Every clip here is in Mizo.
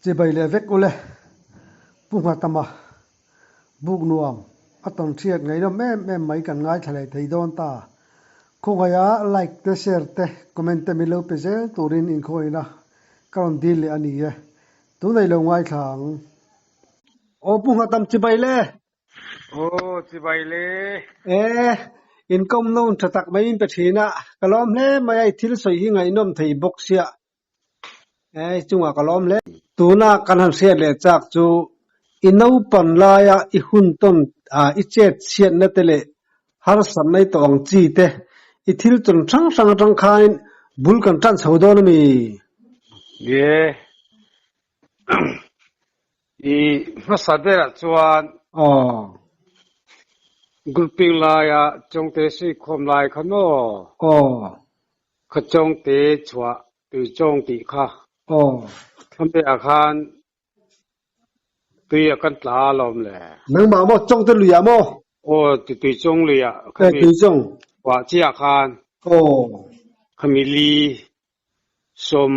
Chibai leh vek ule, Pu Nghatama buk nuam a tawn hriat ngaihnawm em em mai kan ngaithla leh thei dawn ta. Khawngaiha like te share te comment te min lo pe zel turin inkhawina ka rawn dil leh a ni e. Tunei lo ngaithla ang. Aw Pu Nghatam chibai le! Aw chibai le! E, inkawm nawn tha tak mai in pe thin a, ka lawm hle mai a, i thil sawi hi ngaihnawm thei bawk sia. E, chungah ka lawm hle. Tuna kan han hriat leh chak chu i naupan laia i hun tawn i chet chhiatna te leh harsatna i tawh ang chi te i thil tawn hrang hrang atang khanin bul kan tan chho dawn a mi? Ye, i hmasa berah chuan Aw. Grouping laia Chawngte suikhawm lai kha maw? Aw. Kha Chawngte chhuah Tuichawng tih kha. Aw. Khawmbeah khan tui a kan tla alawm le. Nangmah maw Chawngte lui ah maw? Aw, Tuichawng lui ah. Eh, Tuichawng. Chhuah chiah khan. Aw. Khami li sawm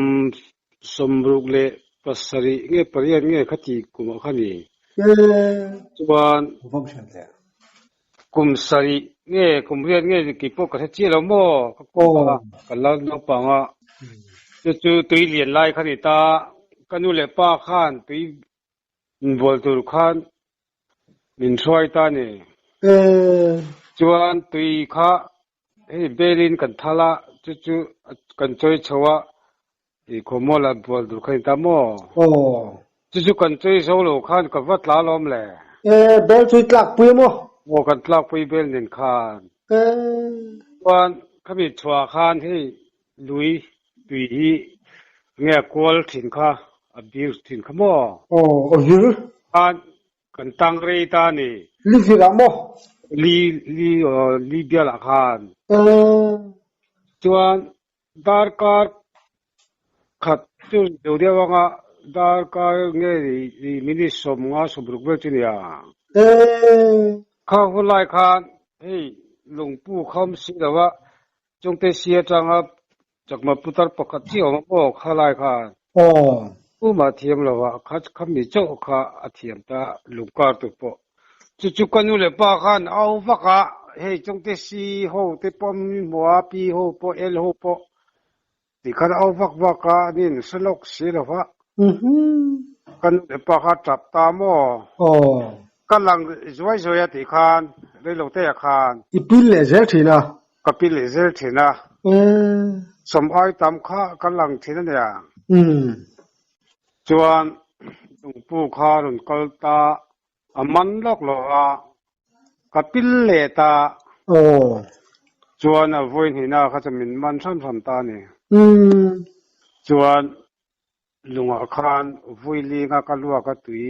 sawmruk leh pasarih nge pariat nge khati kum ah kha ni. Chuan kum sarih nge kum riat nge kei pawh ka hre chiah lo maw ka kum kha ka la naupang a chu chu tui lian lai kha ni ta ka nu leh pa khan tui inbual tur khan min hruai ta ni. Chuan tui kha Hei belin kan thal a, chu chu kan chawi chho a, i khawmual a bual dur kha ni ta maw? Aw. Chu chu kan chawi zo lo khan ka va tla alawm le. E, bel chu i tlak pui a maw? Aw, kan tlak pui bel nen khan. E. Chuan khami chhuah khan hei lui tui hi nge a kual thin kha, a bir thin kha maw? Aw, a vir. Khan Kan tang rei ta a ni. Li vir ah maw? Li, li, aw, li bial ah khan. Aw. Chuan darkar khat chu ri lo deuh anga darkar nge ri minute 50 60 vel chu nia. Aw. Kha hun lai khan hei lungpu kham si lo a, Chungte si atanga chakma putar pakhat chiah awm a maw kha lai khan. Aw. Puma thiam lo a, kha kha mi chauh kha a thiam ta lungkar tu pawh. Chu chu ka nu leh pa khan a au vak a, hei Chungte si ho te pawh an hmu a, pi ho pawh, el ho pawh ti khan a au vak vak a, an in hre lawk si lo va. Ka nu leh pa kha a tap ta maw? Aw. Ka lang zuai zuai a tih khan, reilote ah khan. I pil leh zel thin a. Ka pil leh zel thin a. Sawm ai tam kha ka lang thin a nia. Chuan lungpu kha rawn kal ta, a man lawk lo a, ka pil leh ta. Chuan a vawi hnihna kha chu min man hram hram ta a ni. Chuan Lungah khan vui linga ka luak a tui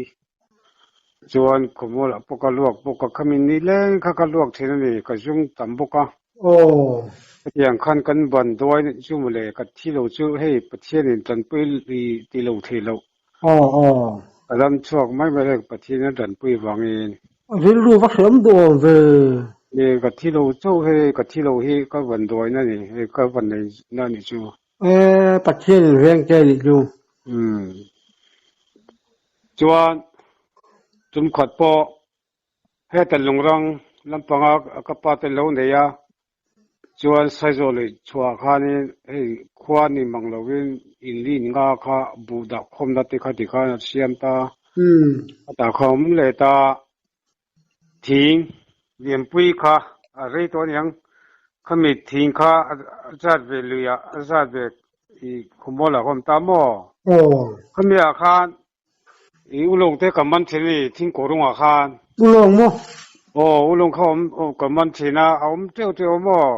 chuan khawmualah pawh ka luak bawk a, khami ni leng kha ka luak thin a ni, ka zung tam bawk a. Aw. Hetiang khan kan ban duai nih chu mawle, ka thi lo chu hei Pathianin tanpui ti lo thei loh. Aw aw. Ka lam chhuak mai mai reng Pathianin a tanpui vangin. Rilru va hriam duh awm ve. Ni, ka thi lo chauh hei, ka thi lo hi ka van duaina a ni, hei ka van neihna a nih chu. E, Pathian in veng te nih chu. Umm. Chuan tumkhat pawh heta lungrang lampanga ka pa te lo nei a, chuan Saizawl leh chhuah khanin hei khua ni mang lovin in lin nga kha buh dah khawmna te kha tikhan a siam ta. Umm. A dah khawm leh ta. Thing lianpui kha a rei tawh aniang, khami thing kha a zat ve lui ah a zat ve i khawmual ah ka awm ta maw? Aw. Khami ah khan i ulawng te ka man thin a ni thingkawrung ah khan. Ulawng maw? Aw ulawng kha awm ka man thin a, a awm teuh teuh maw?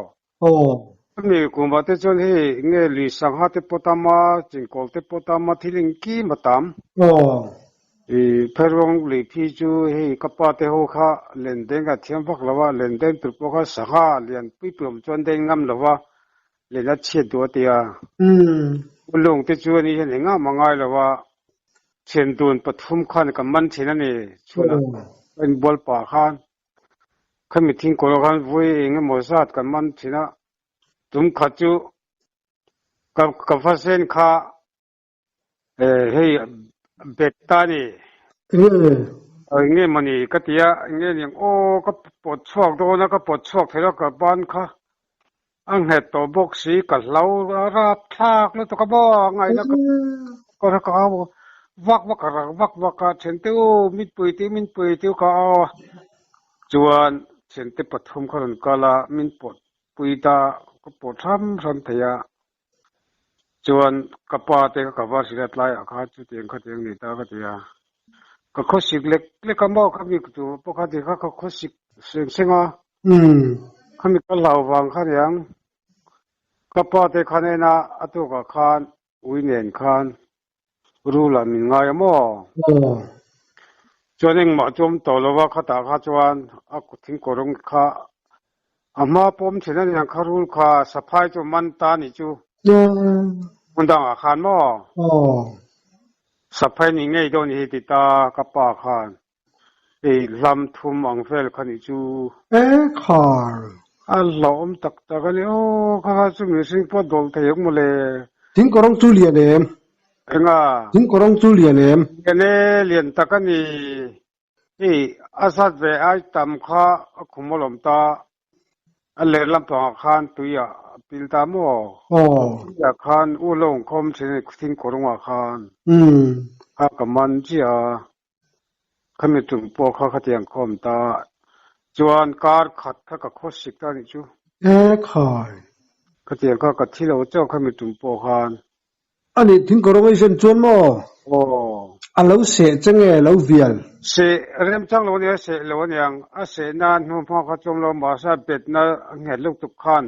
Aw. Khami kum ah te chuan hei nge lui sangha te pawh tam a, chingkawl te pawh tam a, thil engkim a tam. Aw. I Pherhawng lui phi chu hei ka pa te ho kha len deng a thiam vak lo a, len deng tur pawh kha sangha lian pui pui awm chuan deng ngam lo a, len a chhiat duh a ti a. Ulawng te chu ani hian engah mah ngai lo a, thian dun pathum khan ka man thin a ni, chhunah ka inbual pah khan. Khami thingkawlh ah khan vui eng emaw zat kan man thin a, tum khat chu ka ka va zen kha hei Bet ta a ni. Enge? Enge mawni ka ti a, enge niang aw ka pawt chhuak dawn a, ka pawt chhuak thei lo ka ban kha a nghet tawh bawk si, ka hlau a rap thlak lutuk a maw a ngaihna ka ka ka au vak vak a rak vak vak a, thiante u min pui tih min pui tih ka au a, chuan thiante pathum kha rawn kal a, min pawt pui ta ka pawt hram hram thei a. Chuan ka pa te ka ka va hrilh a tlaiah khan chutiang khatiang ni ta ka ti a. Ka khawsik lek lek a maw khami tur pawh kha ti kha ka khawsik seng seng a. Khami ka hlau vang kha niang. Ka pa te khan en a a tukah khan ui nen khan rul ah min ngai a maw. Chuan engmah chu awm tawh lo va khatah kha chuan a thingkawrawng kha a hma pawm thin a niang kha rul kha saphai chu man ta ni chu hmun dangah khan maw saphai ni ngei dawn hi ti ta ka pa khan hei hlam thum ang vel kha nih chu. E khar. A hlauhawm tak tak a ni aw kha kha chu mihring pawh dawlh thei ang mawle. Thingkawrawng chu lian em? Enga? Thingkawrawng chu lian em? Lian e, lian tak a ni. Hei a zat ve ai tam kha a khum alawm ta. A leh lampangah khan tui ah a pil ta maw? Aw. Tui ah khan u lo awmkhawm thin a ni thingkawrawngah khan. Kha ka man chiah a. Khami tum pawh kha khatiang khawm ta chuan kar khat kha ka khawsik ta nih chu. E khai. Khatiang kha ka thi lo chauh khami tum pawh khan. A nih thingkawrawng ei zen chuan maw? Aw. A lo seh che nge lo vial? Seh remchang lo a nia, seh lo a niang. A seh na hnu hma kha chuan lo mahse a bet na a nghet lutuk khan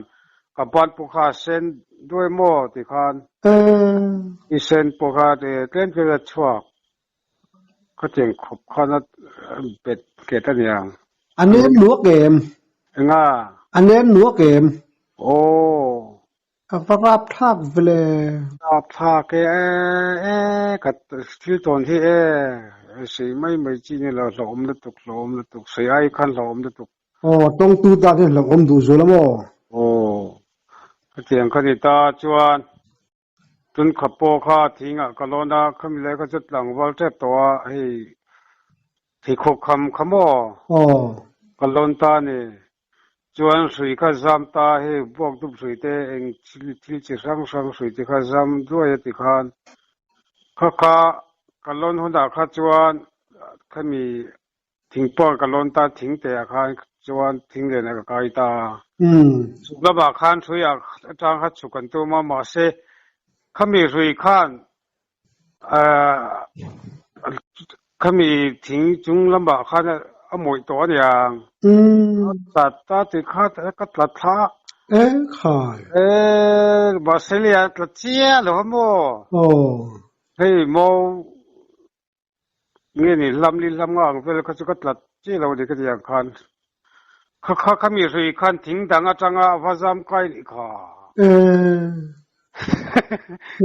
ka ban pawh kha a sen duai maw ti khan. E. I sen pawh kha tlem tlem a chhuak. Khatiang khawp khan a bet nghet a niang. A nem nuak em? Enga? A nem nuak em? Aw. Ka va rap thlak vele. Rap thlak e e ka thil tawn hi e sei mai mai chi ni lo hlauhawm lutuk hlauhawm lutuk sei ai khan hlauhawm lutuk. Aw tawngtu tan hian hlauhawm duh zual a maw? Aw. Khatiang kha ni ta chuan Tun kha pawh kha thingah ka lawn a, khami lai kha chu tlangval tep tawh a, hei theikhawk kham kha maw ka lawn ta a ni. Chuan hrui kha zam ta a, hei buak dup hrui te eng thil chi hrang hrang hrui te kha zam duai a ti khan kha kha ka lawn hunah kha chuan khami Thingpawr ka lawn ta thing te ah khan chuan thing len ah ka kai ta. Chhuk lamah khan hrui ah atang kha chhuk an tum a, mahse khami hrui khan khami thing chung lamah khan a mawih tawh a niang. A tla ta tih kha ka tla thla. E khai. E mahse lei ah tla chiah lo a maw? Hei maw Nge ni hlam li hlam nga ang vel kha chu ka tlat chiah lo a ni ka ti ang khan. Kha kha khami hrui khan thing dang atanga a va zam kai nih kha.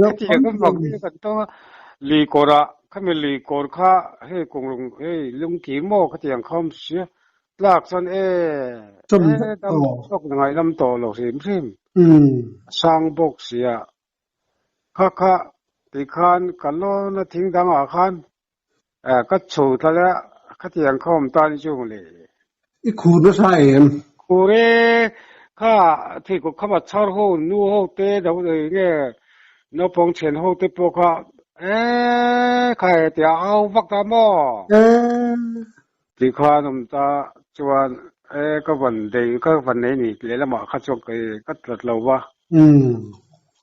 Khatiang ka vak hi kan tawng a, lui kawrah khami lui kawr kha hei kawng hei lungkir maw khatiang kha awm sia tlak chuan e e dam chhuak ngaih lam tawh lo hrim hrim a sang bawk sia. Kha kha tikhan ka lawn a thing dangah khan ka chho thla leh a, khatiang kha awm ta ni chu le. I khur nasa em? Khur e, kha theikawp khama chhar ho, nu ho te do nge naupang thian ho te pawh kha e kha e tia au vak ta maw? E. Tikhan awm ta chuan e ka van dei ka van nei ni lehlamah kha chuan ka ka tlat lo va.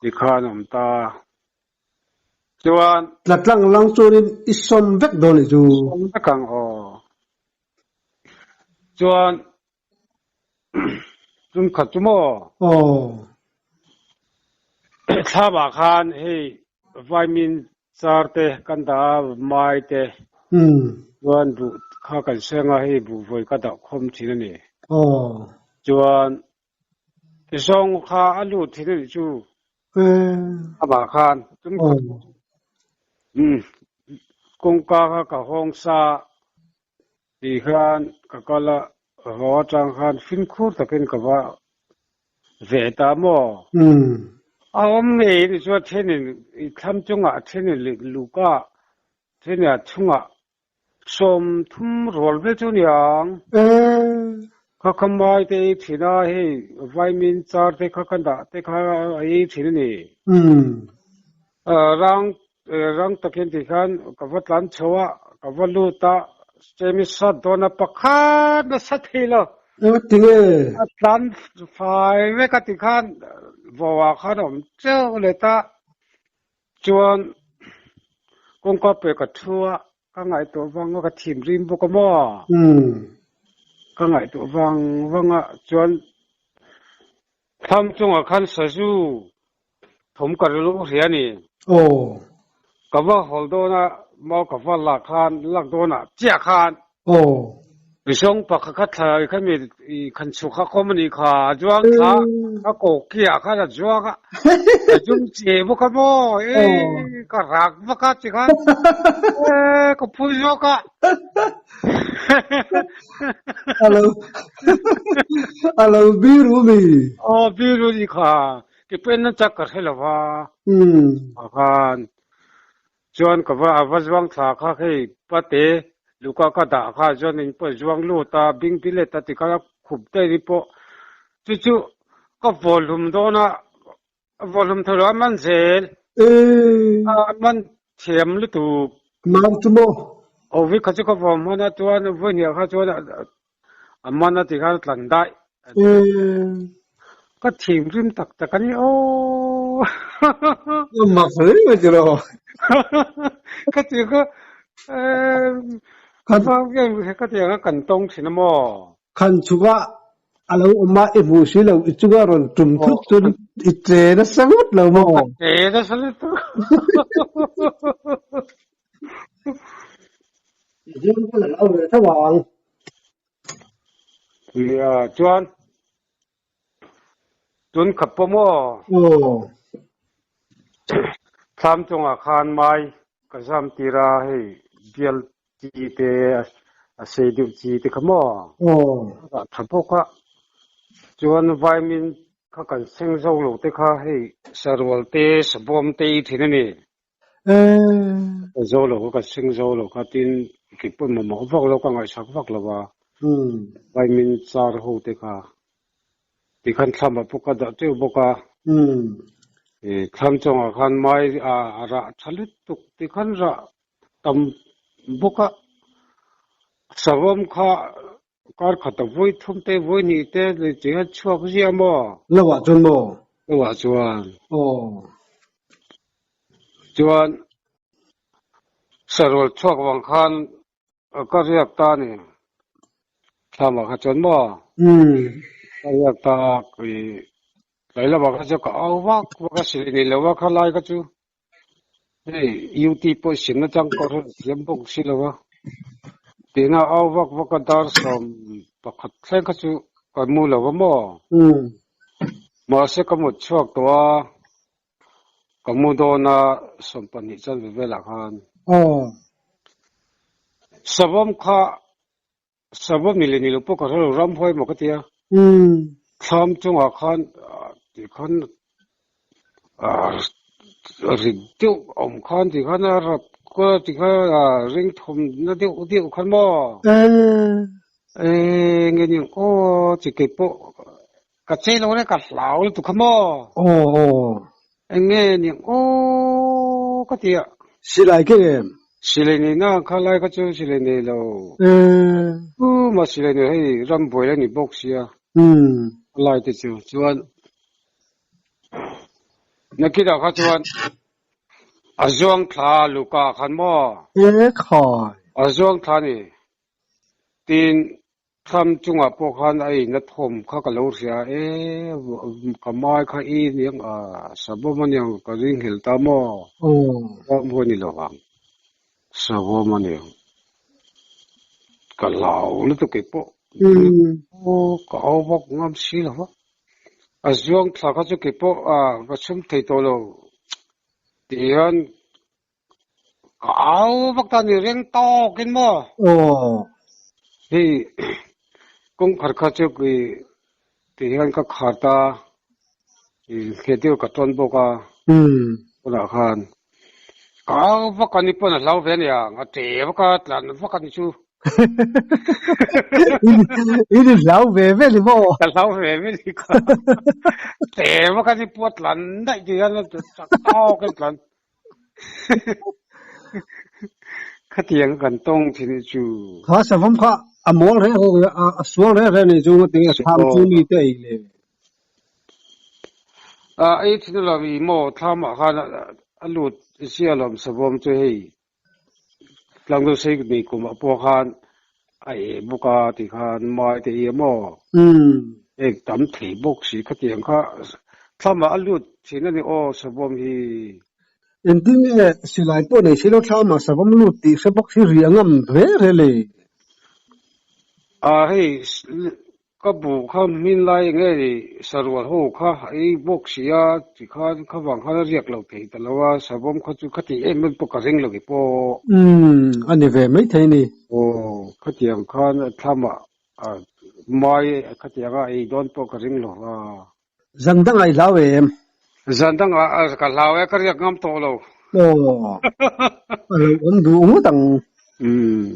Tikhan awm ta chuan. Tlat lang lang chuanin i sawm vek dawn nih chu. Sawm vek ang aw. Chuan tum khat chu maw? Aw. Thlamah khan hei vaimin char te kan dah a, mai te chuan buh kha kan seng a, hei buh vawi ka dah khawm thin a ni. Aw. Chuan zawng kha a lut thin a nih chu. Amah khan tum khat kawngka kha ka hawng sa tih khan ka kal a, haw atang khan fimkhur takin ka va ve ta maw? A awm ngei ni chuan thenin i thlam chungah thenin luka. Chumi chungah 30 rual vel chu niang. Kha kha mai te ei thin a, hei vaimin char te kha ka dah te kha a ei thin a ni. Rang rang takin ti khan ka va tlan chho a, ka va lut a, chemi sat dawn a pakhat nasa thei lo. Tinge? A tlan fai vek a ti khan vauah khan a awm teuh let a, Chuan kawngka pe ka thu a, ka ngaihtuah vang a ka thim rim bawk a maw? Ka ngaihtuah vang vang a, chuan thlam chungah khan sazu thawm ka rilru hria a ni. Ka va hawl dawn a, mau ka va lak khan, lak dawnah chiah khan. Mihring pakhat kha thla i kha mi i khan chhuk kha kawm a nih kha, a zuang thla a kawkiah khan a zuang a, a zum che bawk a maw, e ka rak vak a ti khan, e ka phui zawk a. Alo alo biru mi. Aw biru ni kha, ti pen na chak ka hre lo va. Khan Chuan ka va a va zuang thla kha hei pate luka ka dah kha chuan in pawh zuang lut a bing bilet a ti kha a khup daih ni pawh chu chu ka vawhlum dawn a vawhlum thei lo a man zel a man thiam lutuk. Mau chu maw? Aw vi kha chu ka vawm hman a chuan vawihniah kha chuan a man a ti khan a tlan daih. Ka thinrim tak tak a ni aw. Mak hle mai ti lo. Ka ti kha ka vang em ka ti ang kan tawng thin a maw. Khan chunga a lo awm a i hmuh si lo i chunga rawn tum thut chuan i che nasa ngawt lo maw. Ka che nasa lutuk. I hian ka la lo ve tho ang. Nia chuan tun khat pawh maw? Aw. Thlam chungah khan mai ka zam tir a, hei bial chi te a sei deuh chi te kha maw? Aw. A dah tha bawk a, chuan vaimin kha kan seng zo lo te kha hei sarual te sabawm te i thin a ni. Ka zo lo ka seng zo lo kha tin kei pawh mamawh vak lo ka ngaihsak vak lo a, vaimin char ho te kha tikhan thlam ah pawh ka dah teuh bawk a, thlam chungah khan mai a rah tha lutuk tikhan rah tam bawk a, savawm kha kar khat a vawi thum te vawi hnih te leh chi hian chhuak ziah maw? Lo ah chuan maw? Lo ah chuan. Aw. Chuan sarual chhuak vang khan ka riak ta a ni. Thlam ah kha chuan maw? Umm. Ka riak ta a, tlai lamah kha chuan ka au vak vak a, silai nei lo a kha lai kha chu. Hei UT pawh i sim nachang pawh hre thiam bawk si lo a, tina au vak vak a dar 11 thleng kha chu ka mu lo a maw? Mahse ka mut chhuak tawh a, ka mu dawn a 12 chanve velah khan. Savawm kha Savawm ni leh ni lo pawh ka hre lo, ramhuai maw ka ti a. Thlam chungah khan tikhan rit deuh a awm khan tikhan a rap kual a tikhan ring thawmna deuh deuh khan maw? Eng nge ni ang aw chi kei pawh ka chei lo reng ka hlau lutuk kha maw? Eng nge ni ang aw ka ti a. Silai keng em? Silai nei na kha lai kha chu silai nei lo. U mah silai nei hei ram buai la ni bawk sia. A lai te chu chuan nakinah kha chuan a zuang thla luka khan maw? E khai. A zuang thla ni. Tin Thlam chungah pawh khan a ina thawm kha ka lo hria e, ka mai kha i niang a, savawm a niang ka ringhlel ta maw? Savawm hawi ni lo vang, savawm a niang ka hlau lutuk kei pawh, ka au vak ngam si lo va, a zuang thla kha chu kei pawh ka chhum thei tawh lo tih hian Ka au vak ta ni reng tawkin maw? Aw. Hei kawngkhar kha chu i ti hian ka khar ta i hliah deuh ka tawn bawk a. Tunah khan Ka au vak a ni pawn a hlau ve a nia, a ṭe vak a, tlan vak a ni chu. I ni hlau ve ve ni maw? Ka hlau ve ve ni kha. Ṭe vak a ni pawh a tlan daih ti hian a chak tawk in tlan. Khatiang kan tawng thin hi chu. Kha savawm kha a mawl reng reng a sual reng reng ni chu ngatinge thlam chu mi te ei le. A ei thin alawm i maw thlamah khan a lut sia alawm savawm chu hei tlangdeuh sei nei kumah pawh khan a eh bawk a ti khan mai te hi a maw ek tam thei bawk si khatiang kha thlamah a lut thin a ni aw savawm hi. Engtin nge silai pawh nei si lo thlamah savawm lut tih hre bawk hi ri a ngam re re le. A hei Ka buh kha hmin lai enge ni sarual ho kha ei bawk si a ti khan kha vang khan a riak lo thei ta lo a, savawm kha chu khati em em pawh ka ring lo i pawh. Umm a ni ve maithei ni. Aw khatiang khan thlamah mai khatiang a ei dawn pawh ka ring lo a. Zan dangah i hlau em? Zan dangah ka hlau e, ka riak ngam tawh lo. Aw, a lo awm duh ngawt ang. Umm.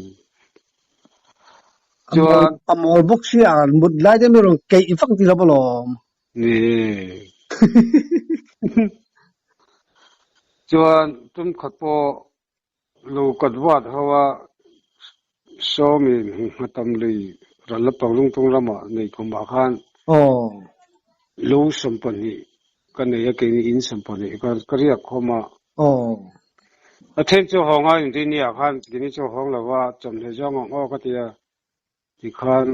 Chuan. A mawl bawk sia, mut lai te mi rawn keih vak ti lo alawm. Ni. Chuan tum khat pawh Lo kat vat ho a, sawmin hnghatam lui ral lampang lungtung ramah nei kumah khan lo 12 ka nei a, keini in 12 ka riak khawm a. A then chu hawng a inrin ah khan keini chu hawng lo va, chawmhleh zawng ang aw ka ti a, tikhan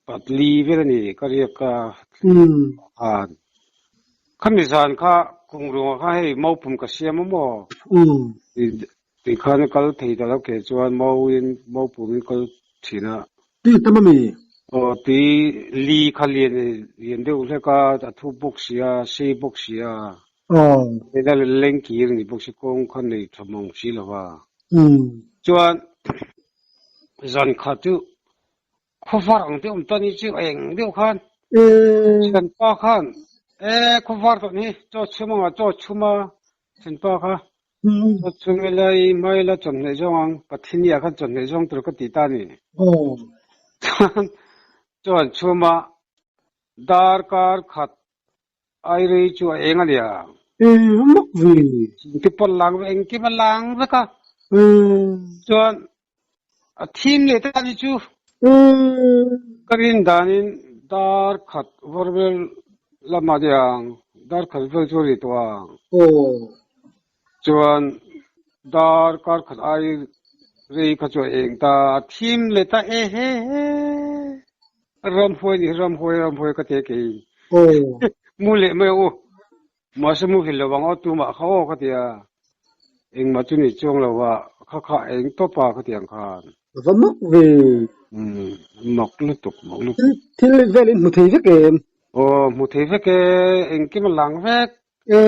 patli vel a ni ka riak ka khan. Khami zan kha Kungrungah khan hei maupum ka siam a maw? Tikhan kal thei ta lo ke chuan mauin maupumin kal thin a. Tui tam a mi? Aw tui li kha lian lian deuh hlek a, a thu bawk si a, sei bawk si a. Heta leng kir ni bawk si kawng kha nei tha mang si lo va. Chuan zan khat chu Khawvar ang deuh awm ta ni chu eng deuh khan thianpa khan e khawvar tawh ni chaw chhum anga chaw chhum a thianpa kha chaw chhum ila i hmai ila chawmhneih zawng ang Pathini ah khan chawmhneih zawng tur ka ti ta ni chuan chaw an chhum a darkar khat ai rei chu a eng a nia mak ve ti pawn lang ve engkim a lang vek a chuan A thim leh ta ni chu ka rin danin dar khat vawr vel lamah deuh ang, dar khat vel chu a ri tawh ang. Chuan dar kar khat ai rei kha chu a eng ta, a thim leh ta e he he, ramhuai ni ramhuai ramhuai ka ti a kei. Mu leh mai u. Mahse muhil lo ang aw tumah kha aw ka ti a, engmah chu ni chuang lo a, kha kha eng tawp a ka ti ang khan. A va mak ve. Umm mak lutuk mak lutuk. Thil vel in hmu thei vek em? Aw hmu thei vek e, engkim a lang vek. E.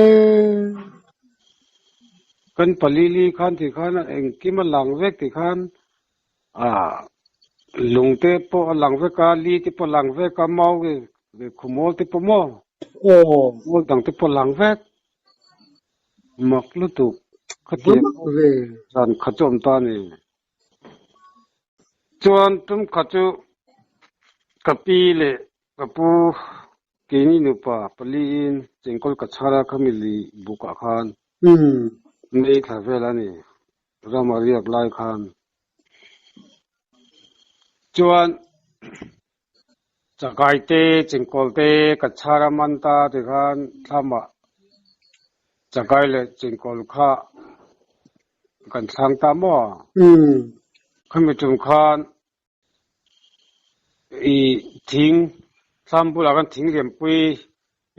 Kan palili khan ti khan engkim a lang vek ti khan ah lung te pawh a lang vek a, li te pawh a lang vek a, mau khumawl te pawh maw? Aw. Mawl dang te pawh a lang vek. Mak lutuk. Khatiang zan khat chu a awm ta a ni. Chuan tum khat chu ka pi leh ka pu keini nupa paliin chengkawl ka chhar a khami lui bukah khan mei thla vel a ni. Rama riak lai khan chuan Chakai te, chengkawl te ka chhar a man ta ti khan thlamah chakai leh chengkawl kha kan thlang ta maw? Khami tum khan i thing thlam bulah khan thing lianpui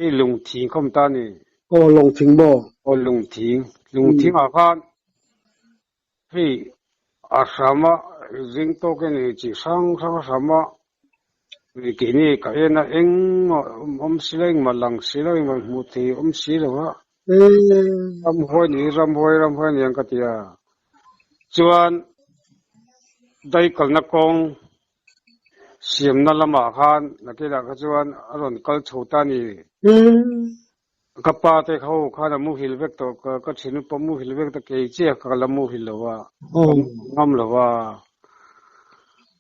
i lung thing kha awm ta a ni. Aw lung thing maw? Aw lung thing. Lung thing ah khan Hei a hram a zing tawk in ei chi hrang hrang a hram a keini ka en a engmah awm si lo engmah lang si lo engmah hmuh thei awm si lo a ramhuai ni ramhuai ramhuai aniang ka ti a chuan daikalna kawng siamna lamah khan nakinah kha chuan a rawn kal chho ta a ni. Ka pa te ho khan a muhil vek tawh, ka thian upa muhil vek tawh, kei chiah ka la muhil lo a, ka ngam lo a.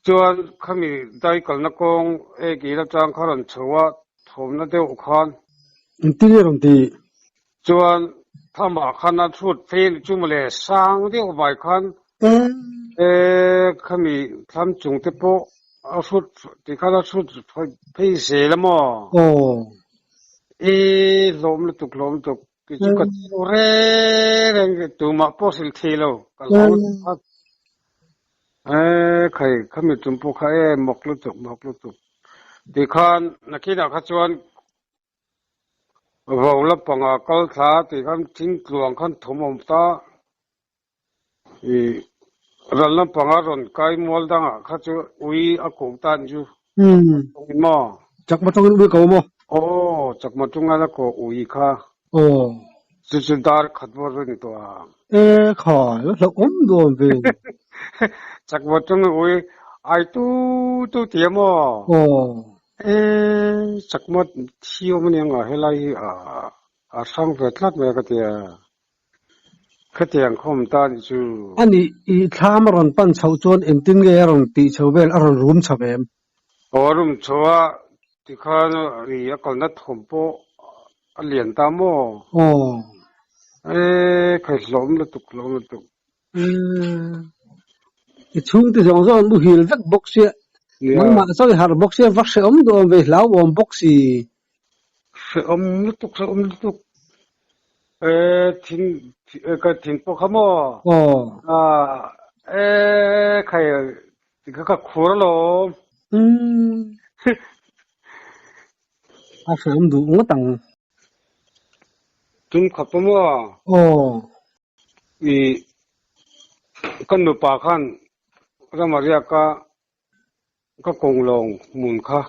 Chuan khami dai kalna kawng ek il atang kha rawn chho a, thawmna deuh khan. Engtin nge rawn ti? Chuan thamah khan a thut phei a ni chu mawle, sang deuh vai khan e khami thlam chung te pawh a hrut tikhan a hrut phei zel a maw? E hlawm lutuk hlawm lutuk kei chu ka ti lo reng reng tumah pawh hrilh thei lo ka hlau lutuk kha e khai khami tum pawh kha e mawk lutuk mawk lutuk tikhan nakinah kha chuan Vo lampangah kal thla tih khan thing tluang khan thawm awm ta. I ral lampanga rawn kai mual dangah kha chu ui a koh ta ni chu. Tawngin maw? Chakma tawngin ui a ko maw? Aw, chakma tawngin a ko ui kha. Aw. Chu chu dar khat vawr vek ni tawh ang. E khai, a hlauhawm dawn ve. Chakma tawngin ui ai tu tu ti a maw? Aw. E chakma thi awm a nia helai hi a hrang ve tlat mai a ka ti a, khatiang khawm ta nih chu. A nih, i thlam a rawn pan chhoh chuan engtin nge a rawn tih chho vel, a rawn rum chho em? Aw a rum chho a, tikhan i a kalna thawm pawh a lian ta maw? Aw. E khai hlawm lutuk hlawm lutuk. I chhungte zawng zawng an muhil vek bawk sia, nangmah chaw i harh bawk sia, va hrehawm duh awm ve hlauhawm bawk si. Hrehawm lutuk, hrehawm lutuk. E thin, ka thin pawh kha maw? Aw. E khai, tikha ka khur alawm. A hrehawm duh ngawt ang. Tum khawp a maw? Aw. I ka nupa khan Ramaria ka ka kawnglawng hmun kha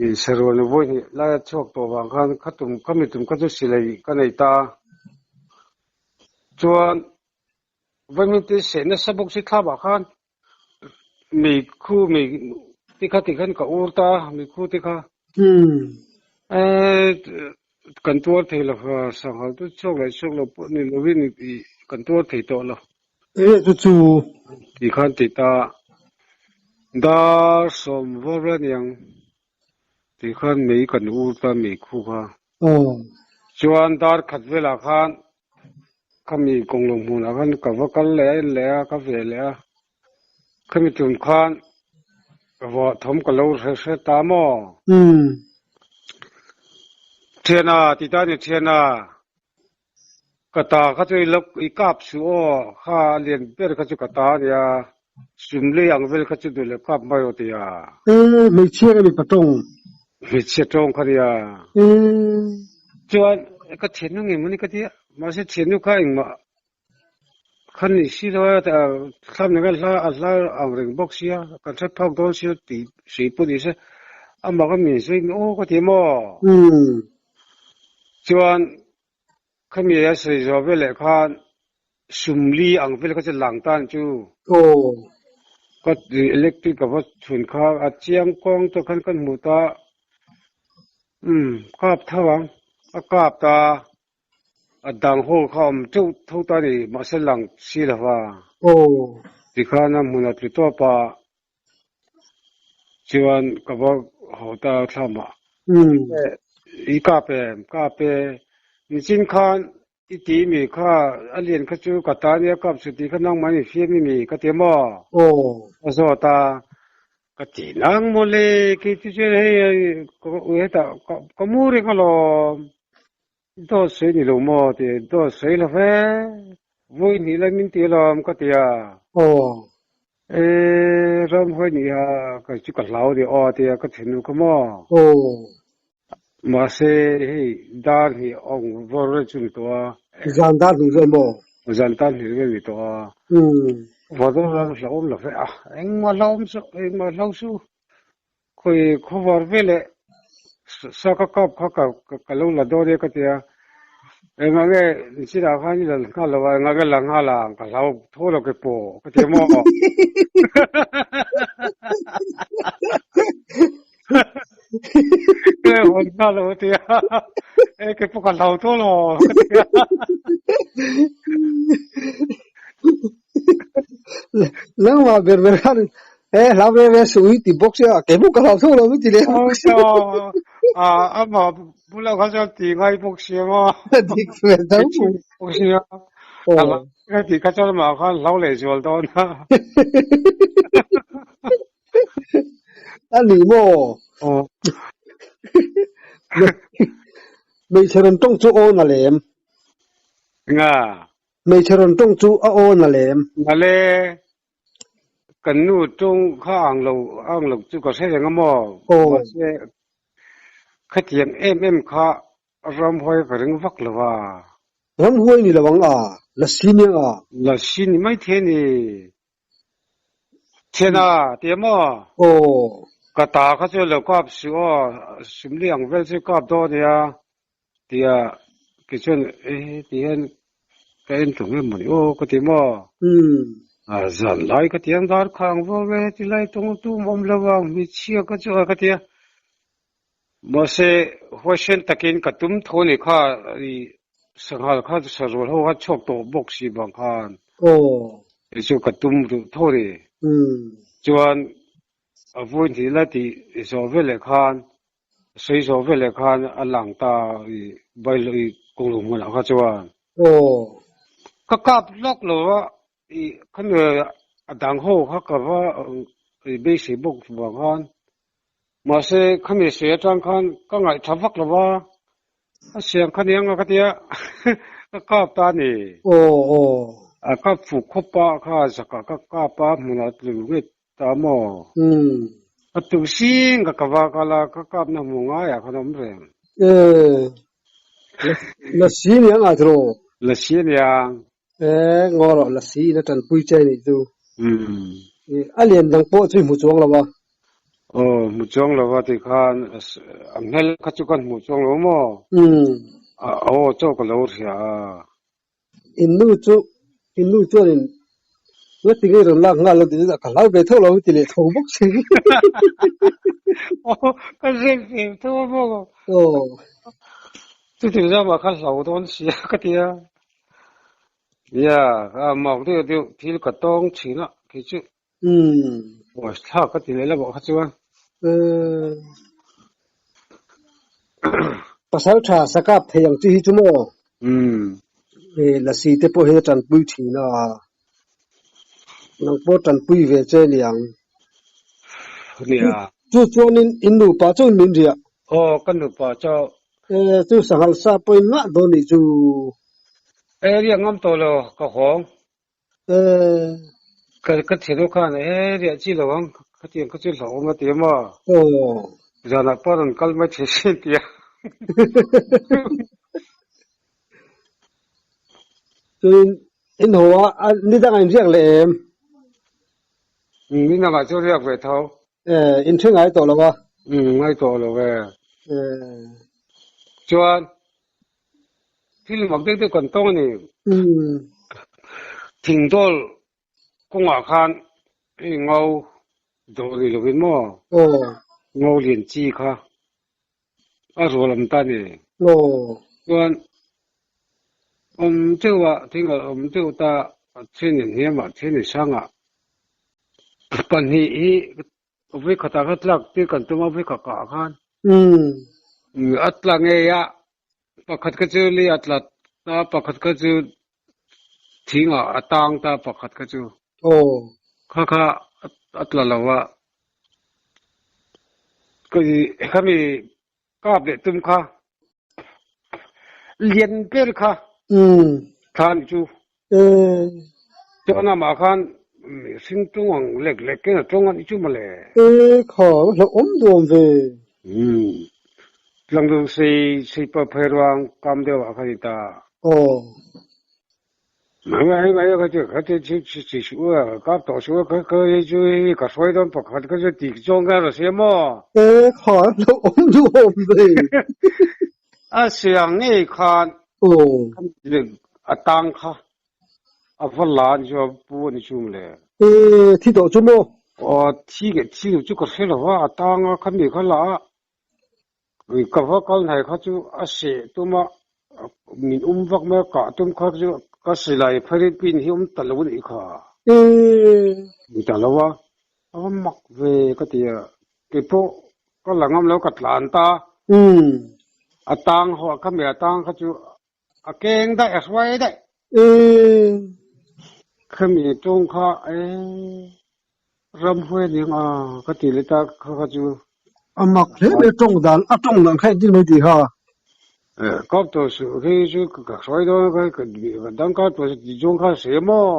i Seruan vawi hnih lai a chhuak tawh vang khan kha tum kha mi tum kha chu silai ka nei ta chuan vawimin te seh nasa bawk si thlap ah khan mi khu mi ti kha ti khan ka ur ta mi khu te kha kan tuar thei lo sanghal chu chhuak leh chhuak lo pawh ni lovin kan tuar thei tawh lo. E chu chu. Ti khan ti ta dar sawm vawr vel aniang ti khan mei kan ur ta mei khu kha. Chuan dar khat velah khan Khami kawng lo hmunah khan ka va kal leh a en leh a, ka ve leh a. Khami tum khan vawh thawm ka lo hre hre ta maw? Thiana ti ta ni thiana, ka ta kha chu i lo i kap suh aw, kha a lian ber kha chu ka ta a nia, sum lei ang vel kha chu duh leh kap mai aw tia. E, hmeichhia nge mipa tawng? Hmeichhia tawng kha nia. Chuan ka thiannu nge mawni ka tia, mahse thiannu kha engmah kha ni si lo a, thlam nena hla a hla ang reng bawk sia, kan hre phak dawn sia tih sawi pawh ni se, amah kha min sawi aw ka ti maw? Chuan khami a sawi zawh veleh khan sumli ang vel kha chu lang tan chu. Ka electric ka va chhun kha a chiang kawng te khan kan hmu ta. Umm kap tho ang a kap ta a dang ho kha awm teuh tho ta ni mahse lang si lo va. Tikhan a hmun a tlu tawp a chuan ka va haw ta thlam ah. I kap em kap e nichin khan I ti mi kha a lian kha chu ka ta nia kap chu ti kha nangmah in fiam i mi ka ti maw? Aw. Ka zawt a, ka ti nang mawle kei chu chuan hei hetah ka mu reng alawm, dawt sawi ni lo maw ti dawt sawi lo ve, vawi hnih lai min ti alawm ka ti a. Aw. E ram hawi nih a ka chu ka hlau ni aw ti a ka thinnu kha maw? Aw. Mahse hei dar hnih awng vawr vel chu ni tawh a. Zan dar hnih vel maw? Zan dar hnih vel ni tawh a. Vawr vel ram hlauhawm lo ve a, engmah hlauhawm chu engmah hlau su. Khawi khawvar veleh sa ka kap kha ka ka lo la dawn e ka ti a. Engah nge nichinah khan i la nghal lo a, engah nge la nghal ang ka hlau tho lo ke pawh ka ti a maw? Nge hawn nghal lo a ti a. E ke pawh ka hlau tawh lo ka ti a. Nangmah ber ber khan e hlau ve ve suh i ti bawk sia kei pawh ka hlau tawh lo i ti leh bawk sia. Amah bulah khan chuan ti ngai bawk sia maw. Dik ve tho mu. Bawk sia. Ka ti kha chuan amah khan hlau leh zual dawn a. A ni maw? Aw. Hmeichhe rawn tawng chu aw na lem. Nga. Hmeichhe rawn tawng chu a aw na lem. Na le. Kan nu tawng kha ang lo ang lo chu ka hre reng a maw? Aw. Mahse khatiang em em kha ramhuai ka ring vak lo a. Ramhuai ni lo ang a, lasi ni ang a. Lasi ni maithei a ni. Thiana ti a maw? Aw. Ka ta kha chu lo kap suh aw, sumli ang vel chu kap dawn a nia tia kei chuan e ti hian ka en tlung em mawni aw ka ti maw? Umm. A zan lai ka ti ang dar kha ang vawm e ti lai tawng tum awm lo ang hmeichhia ka chu a ka ti a. Mahse huaisen takin ka tum tho ni kha i sanghal kha sarual ho kha chhuak tawh bawk si vang khan Aw. kei chu ka tum duh tho ni. Umm. Chuan a vawi hnih la tih zawh veleh khan sawi zawh veleh khan a lang ta i bailo i kawng lung hmunah kha chuan. Aw. Ka kap lawk lo a i khami a dang ho kha ka va i beisei bawk vang khan Mahse, khami sawi atang khan ka ngaihtha vak lo va, a siam kha nia nga ka tia, ka kap ta a ni. Aw, aw. A kap fuh khawp a, kha zakah ka kap a, hmunah tlu ngei ta maw? Umm. A tuk zing ka ka va kal a, ka kapna hmu ngaiah khan a awm reng. Ee, Lasi nia nga tiraw? Lasi nia. Ee, ngaw rawh, Lasi in a tanpui che nih chu. Umm. A lian dang pawh chu i hmu chuang lo a. Aw, hmu chuang lo a tih khan a hmel kha chu kan hmu chuang lo maw? Umm. Aw, chaw ka lo hria a. In nu chu, in nu chuanin Ngati ngei rawn lak nghal lo tih chu ka hlau ve tho lo ti leh tho bawk si. Aw, ka zep ve tho a maw? Aw. Chuti zam ah kha hlau dawn si a ka ti a. Nia, a mak deuh deuh thil ka tawng thin a kei chu. Umm. Aw, thlak ka ti leh lamah kha chuan. Umm. Pasal tha sakap thei ang chi hi chu maw? Umm. Lasi te pawh hi a tanpui thin a, nang pawh tanpui ve che niang. Nia. Chu chuanin in nupa chuan min riah. Aw, ka nupa chu. E, chu sanghal sa pawhin ngah dawn nih chu. E, riah ngam tawh lo, ka hawng. E. Ka ka thiannu khan e riah chi lo ang, khatiang kha chu hlauhawm a ti a maw? Aw. Zanah pawh rawn kal mai thei sin ti a. Chuan in haw a, ni dangah in riak leh em? Ni dangah chu riak ve tho. E, in hre ngai tawh lo a? Umm, ngai tawh lo e. E. Chuan thil mak deuh deuh kan tawng a ni. Umm. Thingdawl kawngah khan hei ngo dawh ni lovin maw? Aw. Ngo lian chi kha a rual awm ta a ni. Aw. Chuan awm deuh a, thing a awm deuh ta, a then in hniam ah, a then in sang ah pahnih hi Vui khatah kha tlak tir kan tum a, vui kha kah khan. Umm. A tla ngei a, pakhat kha chu li a tla ta, pakhat kha chu thing ah a tang ta pakhat kha chu. Aw. Kha kha a tla lo a, khami kap leh tum kha lian ber kha thla ni chu. Chuan amah khan mihring tung ang lek lek in a tawng a nih chu mawle. E kha hlauhawm duam ve. Tlangdung sei sei pa phei ruang kam deuh ah khan i ta. Aw. Mai mai mai ka chu ka chu chu chu chu chu a kap tawh chu ka ka chu hi ka hruai dawn pakhat ka chu tik zawng ka rawn siam maw. E kha hlauhawm duhawm ve. A siang ngei khan Aw. A tang kha a va la a ni chu a pu a ni chu mawle. E thi tawh chu maw. Aw thi nge thi lo chu ka hre lo va a tang a khami kha la a. Ka va kal hnai kha chu a seh tum a, min um vak mai a, kah tum kha chu ka silai pharin pin hi awm ta lo a nih kha. Awm ta lo a, a va mak ve ka ti a, keipawh ka la ngam lo ka tlan ta. A tang ho a, khami a tang kha chu A keng daih, a hruai daih. Khami tawng kha ee ramhuai a nia ka ti leh ta kha kha chu. A mak hle mai tawng dan, a tawng dan kha engtin mai tih kha. Kap tawh suh khi chu ka hruai dawn a ka dang kar tawh ti zawng kha a sawi maw?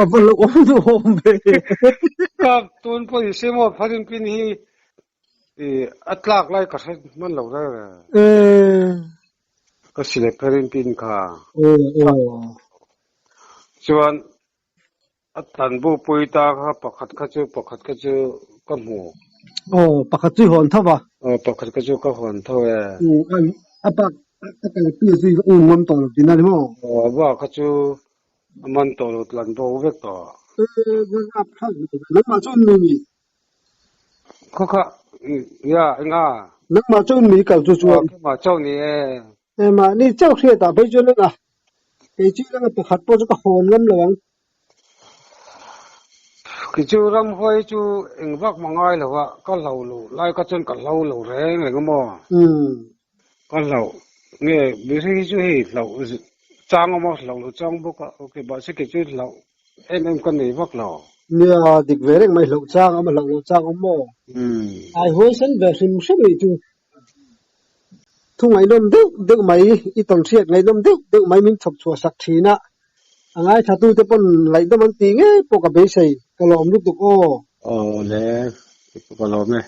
A va lo awm duhawm ve. Kap tun pawh i sawi maw pharin pin hi A tlak lai ka hre hman lo reng reng. Ka silai pherin pin kha. Chuan a tlanbo pui ta kha pakhat kha chu pakhat kha chu ka hmu. Aw, pakhat chu i hawn tho va. Aw, pakhat kha chu ka hawn tho e. A bak a kalpi chu i um ngam tawh lo tihna ni maw? Aw, a bak kha chu a man tawh lo, tlanbo vek tawh. Nangmah chu mi Khaw kha ya enga? Nangmah chauh mi kal chu chuan. Aw keimah chauh ni e. E mahni chauh hriat ah phei chuan enga? Kei chu ila pakhat pawh chu ka hawn ngam lo ang. Kei chu ramhuai chu eng vak mah ngai lo a, ka hlau lo lai kha chuan ka hlau lo reng reng a maw? Ka hlauh nge mihring hi chu hei hlauh chang awm a, hlauh loh chang bawk a, ok mahse kei chu hlauh em em ka nei vak lo. Nia, dik ve reng mai hlauh chang awm a, hlauh loh chang awm maw? Ai huaisen ve hrim hrim nih chu. Thu ngaihnawm deuh deuh mai, i tawn hriat ngaihnawm deuh deuh mai min chhawp chhuah sak thin a, a ngaithlatute pawn laihdam an tih ngei pawh ka beisei, ka lawm lutuk aw. Aw le, ka lawm e.